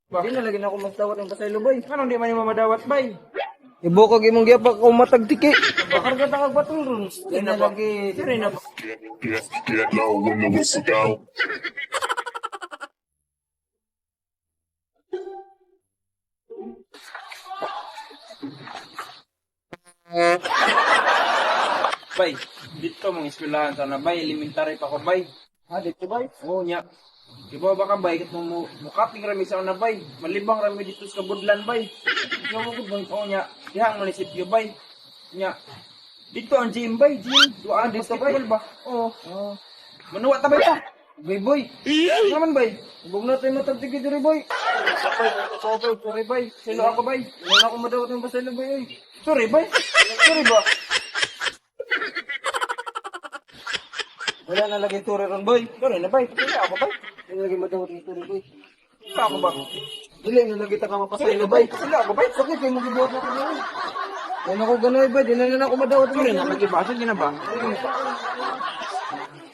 Di na lagi na ako magdawat ng pasaylo, bay. Anong di man nimo madawat, bay? Ibo kag imong giapa ko matag tiki. Bakarga ta kag batong ron. Di na lagi. Sorry na ba? Get low when the whistle go. Bay, dito mong eskwelahan sana, bay. Elementary pa ko, bay. Ha, dito, bay. Oo nya. Di ba ka bay kat mo mukating rami sa una bay. Malibang rami dito sa kabudlan bay. Ikaw mo gud, bay. Oo nya. Diha ang munisipyo bay. Nya. Dito ang gym bay, gym. Duaan Dito, bay? basketball ba? Oo. Oh. Manuwa ta bay ta. Bay, boy. Ano naman bay? Ibog na tayo matag tiki diri, boy. Sorry, sorry bay. Sino ako bay? Di na ako madawat ng pasaylo, bay. Oy. Sorry bay. Sorry ba? Wala na lagi turi ron, boy. Sorry na bay. Sino ako bay? Di na lagi madawat ng turi, boy. Sino ako ba? Dili na lagi ta ka mapasaylo, bay. Sino ako bay? Sakit kay mo gibuhat na ko bay. Wala ko ganoy, bay. Di na na ako madawat ng Sorry na lagi ba? Sige na ba?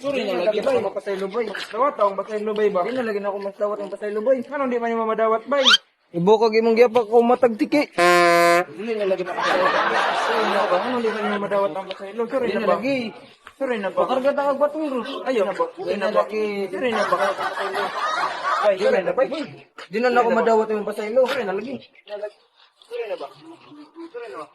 Sorry Di na na lagi lagi bay. ta mapasaylo, bay. Dawat akong basaylo bay ba? Di na lagi na ako magdawat ng pasaylo, boy. Anong di man nimo madawat bay? Ibo kag imong giapa ko matag tiki. Dili na lagi na ako. Sorry na ba? Anong di man nimo madawat ang basaylo? Sorry Di na na ba? lagi. Sorry na ba? Pakarga ta kag batong ron. Ayaw na ba? Di Sorry na na ba? lagi. Sorry na ba? Bay, sorry na bay. Di na ako madawat imong pasaylo. Sorry na lagi. Sorry na ba? Sorry na ba?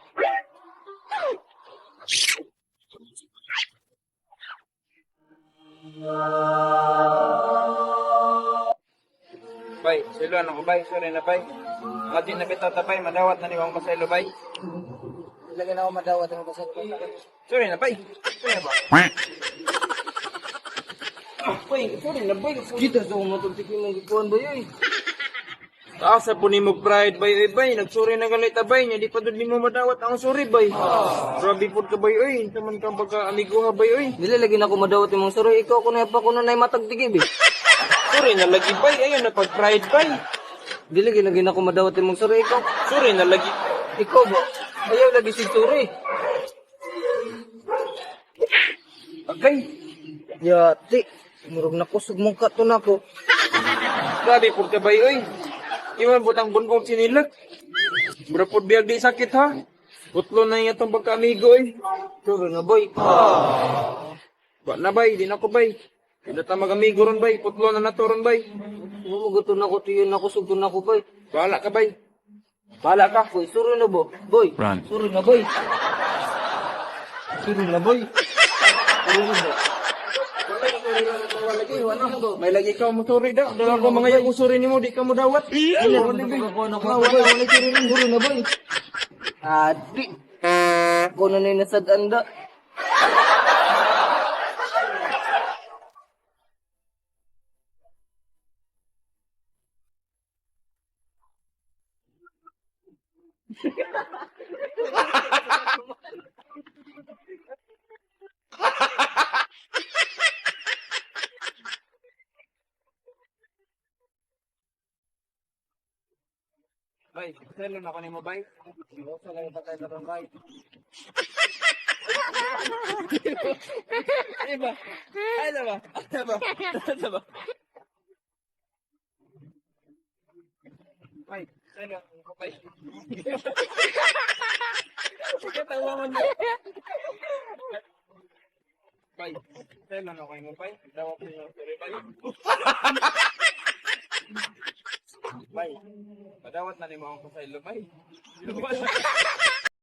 Bay, siluan ako bay. Sorry na bay. Mati na kita tabay, madawat na ni ang pasaylo bay. Di lagi na ako madawat imong pasaylo. Sorry na bay. Sorry na ba? Ah, bay, sorry na bay. Kita sa akong matag tiki imong gikuan bay oy. Taas sa po ni mo pride bay oy bay, nagsuri na ganit bay, nya di pa dud nimo madawat ang sorry bay. Grabe pod ka bay oy, unsa man ka baga amigo ha bay oy. Dili lagi na ako madawat imong suri. Ikaw ko na pa ko na matag tiki bi. Sorry na lagi bay, ayon na pag pride bay. Dili lagi na ako madawat imong suri. Ikaw, Sorry na lagi. ikaw ba? Ayaw lagi si suri. Agay, Yati. Murag na kusog mong kato na ko. grabe pod ka bay oy. Iwan butang bunbong sinilag. Mura pod biyag di sakit ha. Putlo na iya tong pagka amigo oy. Suri na boy. Ba na bay, di na ko bay. Di na ta mag-amigo ron bay, putlo na nato ron bay. Bumuguto na ko tiyon na kusog to na ko boy. Bahala ka bay. Bahala ka. Boy, suri na bo. Boy. Run. Suri na boy. Suri na boy. Suri na boy. May lagi ka mo suri daw. Dala ko mga yung suri nimo di ka mo dawat. Wala na boy. Suri na boy. Adi. Ko na na nasad anda. Bay, selo na ko nimo bay. Ano ba? Ano ba? Ano ba? Ano ba? Bay, selo ko bay. Katawa man niya. Bay, selo na ko nimo bay. Dawa ko nimo sorry bay. Bay, padawat na nimo ang pasaylo bay.